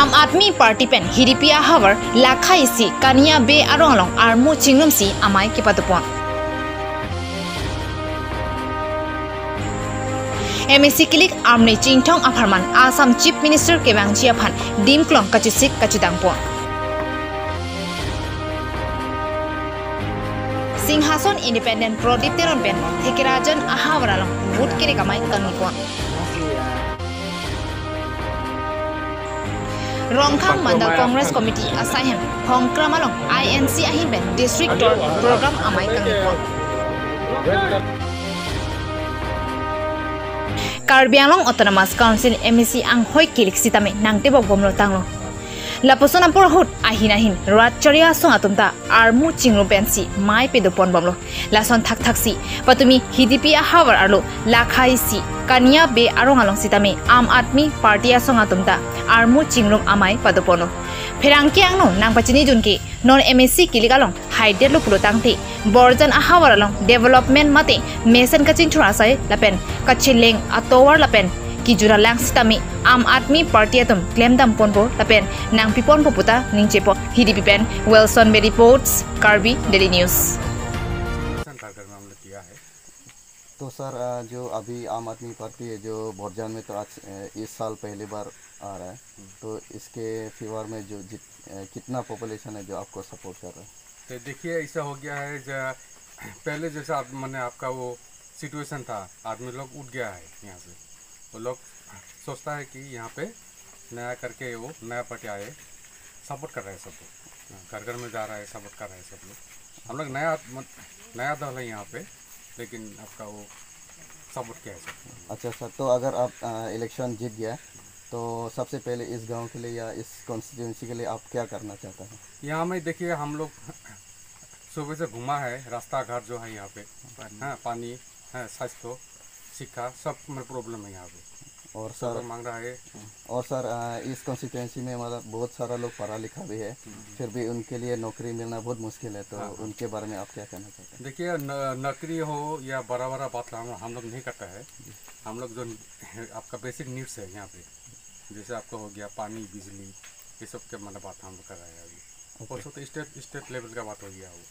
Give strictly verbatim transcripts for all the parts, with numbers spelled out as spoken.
Aam Aadmi Party pen Hidipi ahavar Lakha isi Kania Bey arong along armu chingrumsi amei kepadopon. M A C kilik Amri Chinthong apharman Assam Chief Minister kevangji aphan dimklong kachesik kachedangpon. Singhason Independent Prodip Teron pen Thekerajan ahavar along vote kerek amei kangnipon. Rongkhang Mandal Congress Committee asaihem Khongkram along I N C ahin pen District Tour Program amei kangnipon. Karbi Anglong Autonomous Council M A C anghoi kilik sitame nangtebok bomlo tanglo. Lapuson apor ahut ahin ahin rat chari asong atum ta armu chingrum pensi mei pedopon bomlo. Lason thakthak si patumi Hidipi ahavar arlo Lakha isi Kania Bey arong along sitame Aam Aadmi Party asong atum ta armu chingrum amei padoponlo. Pherangke angno nangpachinidun ke non M A C kilik along haidetlo pulo tangte Borjan ahavar along development mate mesen kachingthur asai lapen kacheleng atovar lapen kejut alang sitame Aam Aadmi Party atum klemdamponpo lapen nangpiponpo puta ningjepo. Hidipi pen Wilson Bey reports, Karbi Daily News. तो सर, अ, जो अभी आम आदमी पार्टी है, जो बोर्जान में तो आज, अ, इस साल पहली बार आ रहा है, तो इसके फेवर में जो जित-, अ, कितना पॉपुलेशन है जो आपको सपोर्ट कर रहा है? तो देखिए, ऐसा हो गया है जो पहले जैसा आप, माने आपका वो सिचुएशन था, आदमी लोग उठ गया है यहाँ से। वो लोग सोचता है कि यहाँ पे नया करके वो नया पार्टी आए, सपोर्ट कर रहा है सब लोग। घर घर में जा रहा है, सपोर्ट कर रहा है सब लोग। हम लोग नया, मत-, नया दल है यहाँ पे, लेकिन आपका वो सपोर्ट किया है सब। अच्छा सर, तो अगर आप, अ, इलेक्शन जीत गया, तो सबसे पहले इस गांव के लिए या इस कॉन्स्टिट्यूएंसी के लिए आप क्या करना चाहते हैं? यहाँ में देखिए, हम लोग सुबह से घूमा है, रास्ता घाट जो है यहाँ पे, हाँ, पानी, हाँ, स्वास्थ्य, शिक्षा, सब में प्रॉब्लम है यहाँ पे। और सब सर, लोग मांग रहा है। और सर, अ, इस कॉन्स्टिट्यूएंसी में मतलब बहुत सारा लोग पढ़ा लिखा भी है, फिर भी उनके लिए नौकरी मिलना बहुत मुश्किल है, तो हाँ, हाँ। उनके बारे में आप क्या कहना चाहते हैं? देखिए, न-, नौकरी हो या बड़ा बड़ा बात हम, हम लोग नहीं करता है। हम लोग जो आपका बेसिक नीड्स है यहाँ पे, जैसे आपका हो गया पानी, बिजली, ये सब के मतलब बात हम लोग कर रहे हैं अभी। ओके। वो सब तो स्टेट, स्टेट लेवल का बात हो गया वो।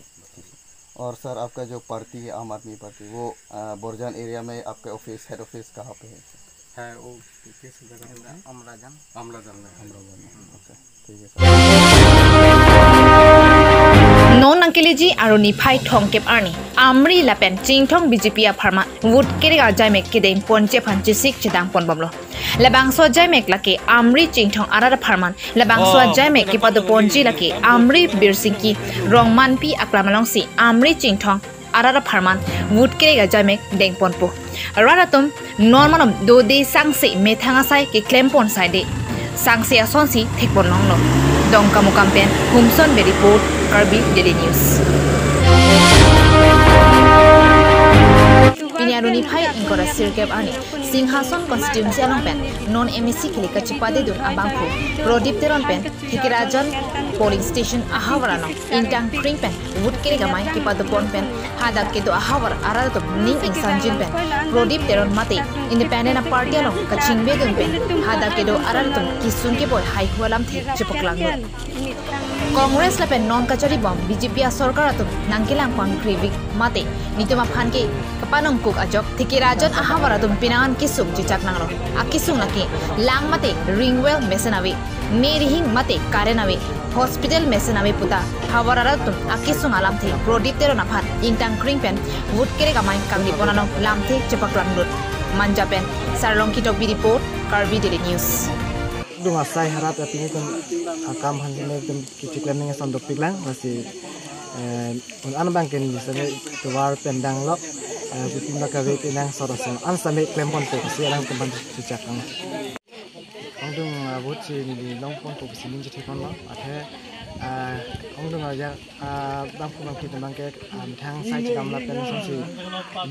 और सर, आपका जो पार्टी है, आम आदमी पार्टी, वो, अ, बोरजान एरिया में आपका ऑफिस, हेड ऑफिस कहाँ पे है? है वो किस जगह पे है? अमलाजान। अमलाजान में है। अमलाजान में। ओके, ठीक है sir. Non nangkeleji arni phai thomkep arni Amri lapen Chinthong B J P apharman vote kerek ajaimek kedengponji aphan chesik chedangponbomlo. Labangso ajaimek lake Amri Chinthong arat apharman, labangso ajaimek kepadoponji lake Amri Birsingki Rongmanpi aklam alongsi Amri Chinthong arat apharman vote kerek ajaimek dengponpo. Rat atum non malom dode sangse methang asai keklempon saide. Sangse asonsi thekponlonglo. Dongkamukam pen Humson Bey report, Karbi Daily News. Pini arni phai ingkoi ra sirkep arni Singhason constituency along pen non M A C kilik kachepadedun abangphu Prodip Teron pen Thekerajan polling station ahavar along ingtang kring pen vote kerek amei kepadopon pen hadak kedo ahavar arat atum ning ingsanjin pen Prodip Teron mate Independent a party along kachingvedun pen hadak kedo arat atum kesung keboi haihu alamthe chepaklanglo. Congress lapen non kacharibom B J P asorkar atum nangkelang pangkrevik mate netum aphan ke kapanongkuk ajok Thekerajan ahavar atum pinangan kesung chechak nanglo. Akesung lake lang mate ring well mesen ave, me rihing mate current ave, hospital mesen ave puta havar arat atum akesung alamthe Prodip Teron aphan ingtang kring pen vote kerek amei kangnipon along lamthe chepaklanglut. Manja pen Sarlongki Tokbi report, Karbi Daily News. Dung asai harat apini tum akam han sene tum kichiklam ning ason dopiklang lasi, eh, un an bangke neli sene tovar pen danglok, eh, bitin baka ve pinang soroson an sene klemponpo si alang tum ban chechak ang. Ongdung, eh, vote si neli longponpo si ning chetheponlo. Athe, eh, ongdung aja, eh, bangphu bangphi tum bangke, eh, methang sai chedam lapen asonsi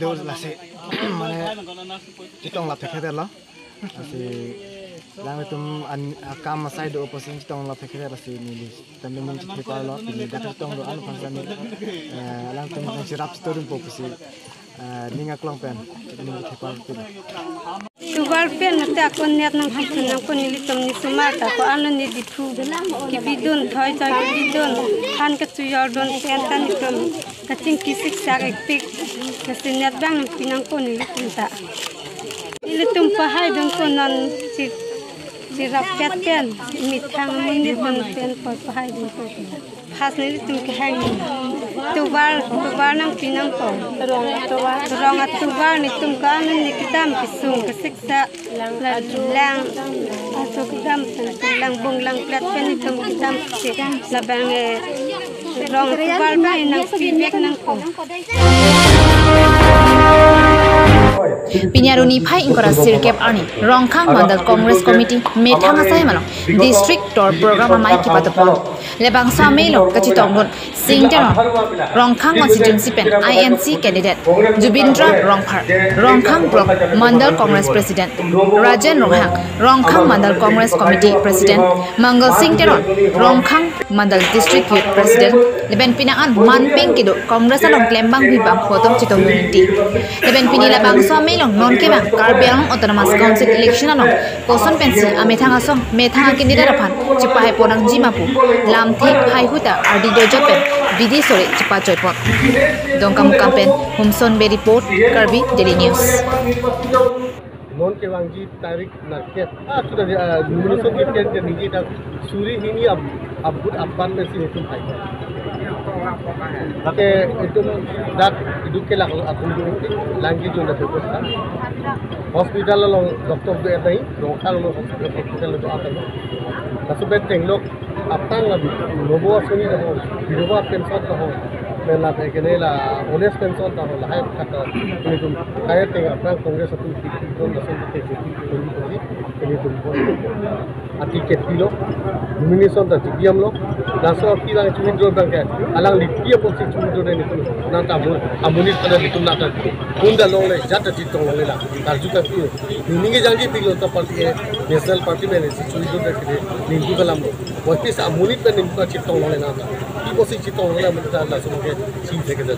do lasi, mane chetong lap thekthedetlo. Lasi alanglitum an, akam asai do apotsi chetong lap thekthedetlo lasi neli tam ning chetheparlo, pini dak chetong do an aphan sani, eh, alangtum nangcherap story po pusi, eh, ning aklong pen ning chetheparpilo. Tovar pen mate ako net nangpithu nangkok, nelitum ne osomar ta ko-an lo ne Diphu kebidun, thoi thoi kebidun, han kachojordun pen ta netum kachingki siksak ikpik, lasi net abang nangpi nangkok nelitum ta. Nelitum pahaidun ko non chi, chirap ket pen, methang amonit dun pen ko pahaidun ko. First nelitum kehang tovar, tovar nangpi nangkok. Rong atovar. Rong atovar netum ko-an lo ne kedam kesung kesiksak, la lang, aso kedam pen lang bung lang plat pen netum kedam si, labang, eh, rong atovar abang nangpi vek nangkok. Pini Arni phai ingkoi ra sirkep arni Rongkhang Mandal Congress Committee methang asai along District Tour Program amei kepado pon. Labangso amei along kachetongdun Sing Teron, Rongkhang constituency pen I N C candidate, Jubindra Rongphar, Rongkhang Block Mandal Congress President, Rajen Ronghang, Rongkhang Mandal Congress Committee President, Mangal Sing Teron, Rongkhang Mandal District Youth President, lapen penang an manpeng kedo Congress along klembangpi bangphu atum chetongdun ingti. Lapen pini labangso amei along non kevang Karbi Anglong Autonomous Council election along koson pensi amethang asong methang a-candidate aphan chepahai pon nangji ma pu lamthe haihui ta ardi dojot pen bidi sore chepachoi pon. Dongkamukam pen Humson Bey report, Karbi Daily News. Non kevangji tarik nerkep, ah, sudah di, ah, nomination kepi-an ke ningje ta suri hini ab-, abut aban pensi netum hai. Ke itum dak idu kelak atum idu langji jun dak bebosta. Hospital along doctor do-et nai, Rongkhang along hospital, hospital do-et nai. Laso pen tenglok aphrang la nobo asoni ta ho, bidhoba pension ta ho, pen la pekene la old age pension ta ho, lahai khat ta netum kai ateng aphrang Congress atum pi pi don lason ta ke pi pi don pi pi netum ho. Ati ke pilo, nomination ta G P M lo, laso api lang chu withdraw abang ke, alang lipi apotsi chu withdraw netum nangta amun, amonit pada netum nangta, kunda longle, jat ta chetong longle la, karju ka pi, ningje jangji pilo ta party, eh, National Party pen si chu withdraw ke, ningje kalam lo. Wapis amonit pen ning pa chetong longle nangta. Ipo si chetong longle amonit ta laso ke si thek ke.